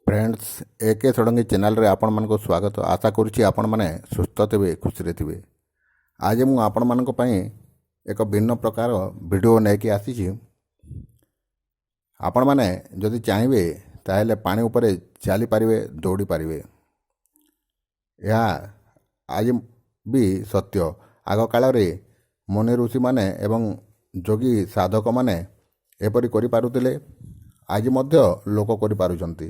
Friends, ଏ କେ ଷଡ଼ଙ୍ଗୀ ଚ୍ୟାନେଲରେ ଆପଣମାନଙ୍କୁ ସ୍ୱାଗତ। ଆଶା କରୁଛି ଆପଣମାନେ ସୁସ୍ଥ ଥିବେ, ଖୁସିରେ ଥିବେ। ଆଜି ମୁଁ ଆପଣମାନଙ୍କ ପାଇଁ ଏକ ଭିନ୍ନ ପ୍ରକାର ଭିଡ଼ିଓ ନେଇକି ଆସିଛି। ଆପଣମାନେ ଯଦି ଚାହିଁବେ, ତାହେଲେ ପାଣି ଉପରେ ଚାଲିପାରିବେ, ଦୌଡ଼ି ପାରିବେ। ଏହା ଆଜି ବି ସତ୍ୟ। ଆଗ କାଳରେ ମୁନି ଋଷିମାନେ ଏବଂ ଯୋଗୀ ସାଧକମାନେ ଏପରି କରିପାରୁଥିଲେ। ଆଜି ମଧ୍ୟ ଲୋକ କରିପାରୁଛନ୍ତି।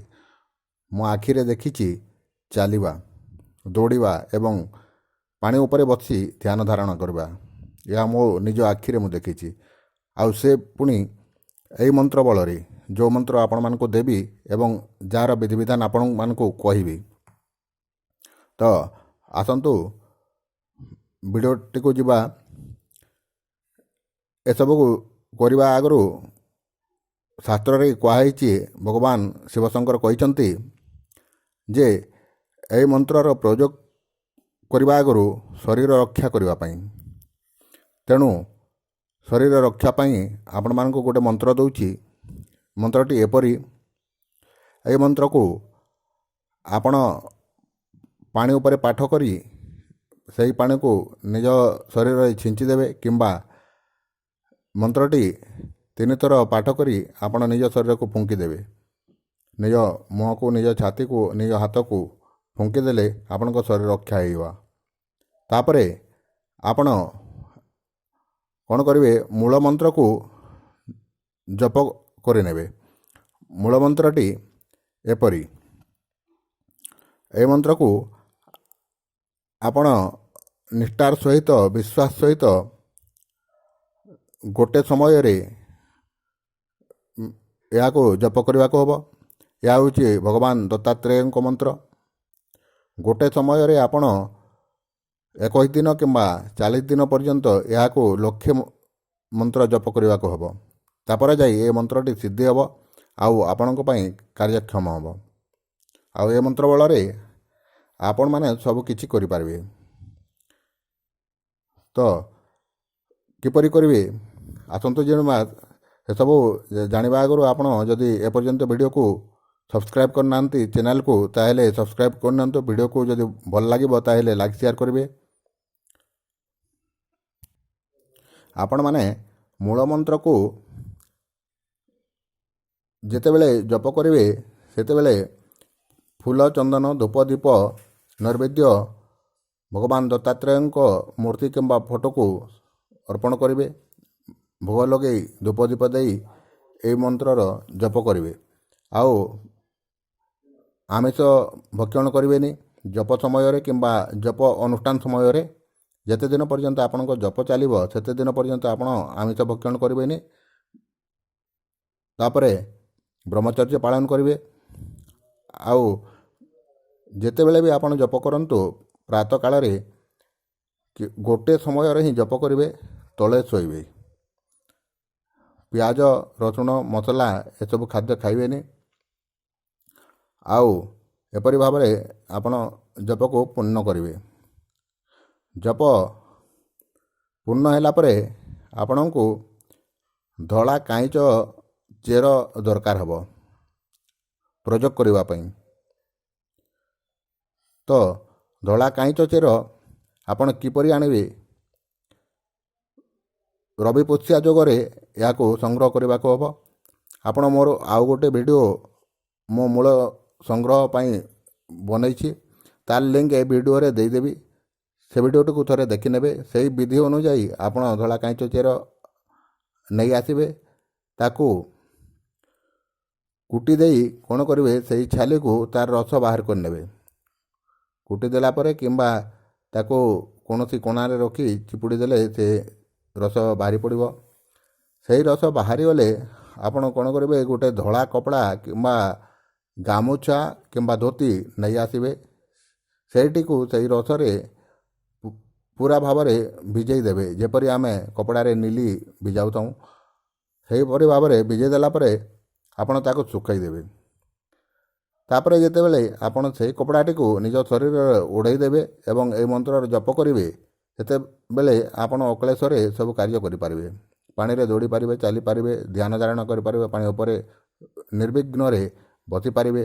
ମୋ ଆଖିରେ ଦେଖିଛି ଚାଲିବା, ଦୌଡ଼ିବା ଏବଂ ପାଣି ଉପରେ ବସି ଧ୍ୟାନ ଧାରଣ କରିବା। ଏହା ମୋ ନିଜ ଆଖିରେ ମୁଁ ଦେଖିଛି। ଆଉ ସେ ପୁଣି ଏଇ ମନ୍ତ୍ର ବଳରେ, ଯେଉଁ ମନ୍ତ୍ର ଆପଣମାନଙ୍କୁ ଦେବି ଏବଂ ଯାହାର ବିଧିବିଧାନ ଆପଣମାନଙ୍କୁ କହିବି। ତ ଆସନ୍ତୁ, ଭିଡ଼ିଓଟିକୁ ଯିବା। ଏସବୁକୁ କରିବା ଆଗରୁ ଶାସ୍ତ୍ରରେ କୁହାହେଇଛି, ଭଗବାନ ଶିବଶଙ୍କର କହିଛନ୍ତି ଯେ ଏହି ମନ୍ତ୍ରର ପ୍ରୟୋଗ କରିବା ଆଗରୁ ଶରୀର ରକ୍ଷା କରିବା ପାଇଁ। ତେଣୁ ଶରୀର ରକ୍ଷା ପାଇଁ ଆପଣମାନଙ୍କୁ ଗୋଟେ ମନ୍ତ୍ର ଦେଉଛି। ମନ୍ତ୍ରଟି ଏପରି: ଏହି ମନ୍ତ୍ରକୁ ଆପଣ ପାଣି ଉପରେ ପାଠ କରି ସେହି ପାଣିକୁ ନିଜ ଶରୀରରେ ଛିଞ୍ଚି ଦେବେ କିମ୍ବା ମନ୍ତ୍ରଟି ତିନିଥର ପାଠ କରି ଆପଣ ନିଜ ଶରୀରକୁ ଫୁଙ୍କିଦେବେ। ନିଜ ମୁହଁକୁ, ନିଜ ଛାତିକୁ, ନିଜ ହାତକୁ ଫୁଙ୍କିଦେଲେ ଆପଣଙ୍କ ଶରୀର ରକ୍ଷା ହେଇଯିବ। ତାପରେ ଆପଣ କ'ଣ କରିବେ? ମୂଳ ମନ୍ତ୍ରକୁ ଜପ କରିନେବେ। ମୂଳ ମନ୍ତ୍ରଟି ଏପରି: ଏହି ମନ୍ତ୍ରକୁ ଆପଣ ନିଷ୍ଠାର ସହିତ, ବିଶ୍ୱାସ ସହିତ ଗୋଟେ ସମୟରେ ଏହାକୁ ଜପ କରିବାକୁ ହେବ। ଏହା ହେଉଛି ଭଗବାନ ଦତ୍ତାତ୍ରେୟଙ୍କ ମନ୍ତ୍ର। ଗୋଟେ ସମୟରେ ଆପଣ 21 ଦିନ କିମ୍ବା 40 ଦିନ ପର୍ଯ୍ୟନ୍ତ ଏହାକୁ ଲକ୍ଷେ ମନ୍ତ୍ର ଜପ କରିବାକୁ ହେବ। ତାପରେ ଯାଇ ଏ ମନ୍ତ୍ରଟି ସିଦ୍ଧି ହେବ ଆଉ ଆପଣଙ୍କ ପାଇଁ କାର୍ଯ୍ୟକ୍ଷମ ହେବ। ଆଉ ଏ ମନ୍ତ୍ର ବଳରେ ଆପଣମାନେ ସବୁ କିଛି କରିପାରିବେ। ତ କିପରି କରିବେ, ଆସନ୍ତୁ ଜାଣିବା। ସେସବୁ ଜାଣିବା ଆଗରୁ ଆପଣ ଯଦି ଏପର୍ଯ୍ୟନ୍ତ ଭିଡ଼ିଓକୁ ସବସ୍କ୍ରାଇବ୍ କରିନାହାନ୍ତି, ଚ୍ୟାନେଲକୁ, ତାହେଲେ ସବସ୍କ୍ରାଇବ୍ କରିନିଅନ୍ତୁ। ଭିଡ଼ିଓକୁ ଯଦି ଭଲ ଲାଗିବ, ତାହେଲେ ଲାଇକ୍, ସେୟାର କରିବେ। ଆପଣମାନେ ମୂଳ ମନ୍ତ୍ରକୁ ଯେତେବେଳେ ଜପ କରିବେ, ସେତେବେଳେ ଫୁଲ, ଚନ୍ଦନ, ଧୂପ, ଦୀପ, ନୈବେଦ୍ୟ ଭଗବାନ ଦତ୍ତାତ୍ରେୟଙ୍କ ମୂର୍ତ୍ତି କିମ୍ବା ଫଟୋକୁ ଅର୍ପଣ କରିବେ। ଭୋଗ ଲଗେଇ, ଧୂପ ଦୀପ ଦେଇ ଏହି ମନ୍ତ୍ରର ଜପ କରିବେ। ଆଉ ଆମିଷ ଭକ୍ଷଣ କରିବେନି ଜପ ସମୟରେ କିମ୍ବା ଜପ ଅନୁଷ୍ଠାନ ସମୟରେ। ଯେତେ ଦିନ ପର୍ଯ୍ୟନ୍ତ ଆପଣଙ୍କ ଜପ ଚାଲିବ, ସେତେ ଦିନ ପର୍ଯ୍ୟନ୍ତ ଆପଣ ଆମିଷ ଭକ୍ଷଣ କରିବେନି। ତାପରେ ବ୍ରହ୍ମଚର୍ଯ୍ୟ ପାଳନ କରିବେ। ଆଉ ଯେତେବେଳେ ବି ଆପଣ ଜପ କରନ୍ତୁ, ପ୍ରାତଃ କାଳରେ ଗୋଟେ ସମୟରେ ହିଁ ଜପ କରିବେ। ତଳେ ଶୋଇବେ। ପିଆଜ, ରସୁଣ, ମସଲା ଏସବୁ ଖାଦ୍ୟ ଖାଇବେନି। ଆଉ ଏପରି ଭାବରେ ଆପଣ ଜପକୁ ପୂର୍ଣ୍ଣ କରିବେ। ଜପ ପୂର୍ଣ୍ଣ ହେଲା ପରେ ଆପଣଙ୍କୁ ଧଳା କାଇଁଚ ଚେର ଦରକାର ହେବ ପ୍ରୟୋଗ କରିବା ପାଇଁ। ତ ଧଳା କାଇଁଚ ଚେର ଆପଣ କିପରି ଆଣିବେ? ରବି ପୁଷ୍ୟା ଯୋଗରେ ଏହାକୁ ସଂଗ୍ରହ କରିବାକୁ ହେବ। ଆପଣ ମୋର ଆଉ ଗୋଟେ ଭିଡ଼ିଓ ମୋ ମୂଳ ସଂଗ୍ରହ ପାଇଁ ବନେଇଛି, ତାର ଲିଙ୍କ୍ ଏ ଭିଡ଼ିଓରେ ଦେଇଦେବି। ସେ ଭିଡ଼ିଓଟିକୁ ଥରେ ଦେଖିନେବେ। ସେଇ ବିଧି ଅନୁଯାୟୀ ଆପଣ ଧଳା କାଇଁଚ ଚେର ନେଇ ଆସିବେ। ତାକୁ କୁଟି ଦେଇ କ'ଣ କରିବେ? ସେଇ ଛାଲିକୁ ତାର ରସ ବାହାର କରିନେବେ। କୁଟି ଦେଲା ପରେ କିମ୍ବା ତାକୁ କୌଣସି କଣାରେ ରଖି ଚିପୁଡ଼ି ଦେଲେ ସେ ରସ ବାହାରି ପଡ଼ିବ। ସେଇ ରସ ବାହାରିଗଲେ ଆପଣ କ'ଣ କରିବେ? ଗୋଟେ ଧଳା କପଡ଼ା କିମ୍ବା ଗାମୁଛା କିମ୍ବା ଧୋତି ନେଇ ଆସିବେ। ସେଇଟିକୁ ସେଇ ରସରେ ପୁରା ଭାବରେ ଭିଜେଇ ଦେବେ। ଯେପରି ଆମେ କପଡ଼ାରେ ନିଲି ଭିଜାଉଥାଉଁ, ସେହିପରି ଭାବରେ ଭିଜେଇ ଦେଲା ପରେ ଆପଣ ତାକୁ ଶୁଖାଇ ଦେବେ। ତାପରେ ଯେତେବେଳେ ଆପଣ ସେଇ କପଡ଼ାଟିକୁ ନିଜ ଶରୀରରେ ଓଢ଼େଇ ଦେବେ ଏବଂ ଏହି ମନ୍ତ୍ରର ଜପ କରିବେ, ସେତେବେଳେ ଆପଣ ଅକ୍ଳେଶରେ ସବୁ କାର୍ଯ୍ୟ କରିପାରିବେ। ପାଣିରେ ଦୌଡ଼ି ପାରିବେ, ଚାଲିପାରିବେ, ଧ୍ୟାନ ଧାରଣ କରିପାରିବେ, ପାଣି ଉପରେ ନିର୍ବିଘ୍ନରେ ବସିପାରିବେ।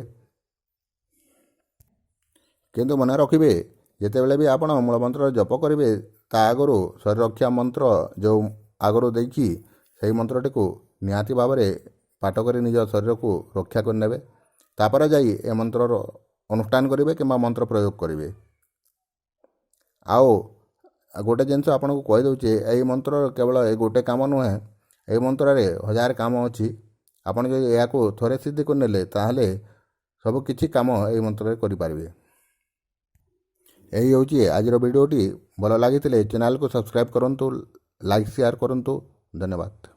କିନ୍ତୁ ମନେ ରଖିବେ, ଯେତେବେଳେ ବି ଆପଣ ମୂଳମନ୍ତ୍ର ଜପ କରିବେ, ତା ଆଗରୁ ଶରୀରରକ୍ଷା ମନ୍ତ୍ର ଯେଉଁ ଆଗରୁ ଦେଇଛି, ସେହି ମନ୍ତ୍ରଟିକୁ ନିହାତି ଭାବରେ ପାଠ କରି ନିଜ ଶରୀରକୁ ରକ୍ଷା କରିନେବେ। ତାପରେ ଯାଇ ଏ ମନ୍ତ୍ରର ଅନୁଷ୍ଠାନ କରିବେ କିମ୍ବା ମନ୍ତ୍ର ପ୍ରୟୋଗ କରିବେ। ଆଉ ଗୋଟେ ଜିନିଷ ଆପଣଙ୍କୁ କହିଦେଉଛି, ଏଇ ମନ୍ତ୍ରର କେବଳ ଏ ଗୋଟେ କାମ ନୁହେଁ, ଏଇ ମନ୍ତ୍ରରେ ହଜାର କାମ ଅଛି। ଆପଣ ଯଦି ଏହାକୁ ଥରେ ସିଦ୍ଧି କରିନେଲେ, ତାହେଲେ ସବୁ କିଛି କାମ ଏଇ ମନ୍ତ୍ରରେ କରିପାରିବେ। ଏହି ହେଉଛି ଆଜିର ଭିଡ଼ିଓଟି। ଭଲ ଲାଗିଥିଲେ ଚ୍ୟାନେଲକୁ ସବସ୍କ୍ରାଇବ୍ କରନ୍ତୁ, ଲାଇକ୍, ସେୟାର କରନ୍ତୁ। ଧନ୍ୟବାଦ।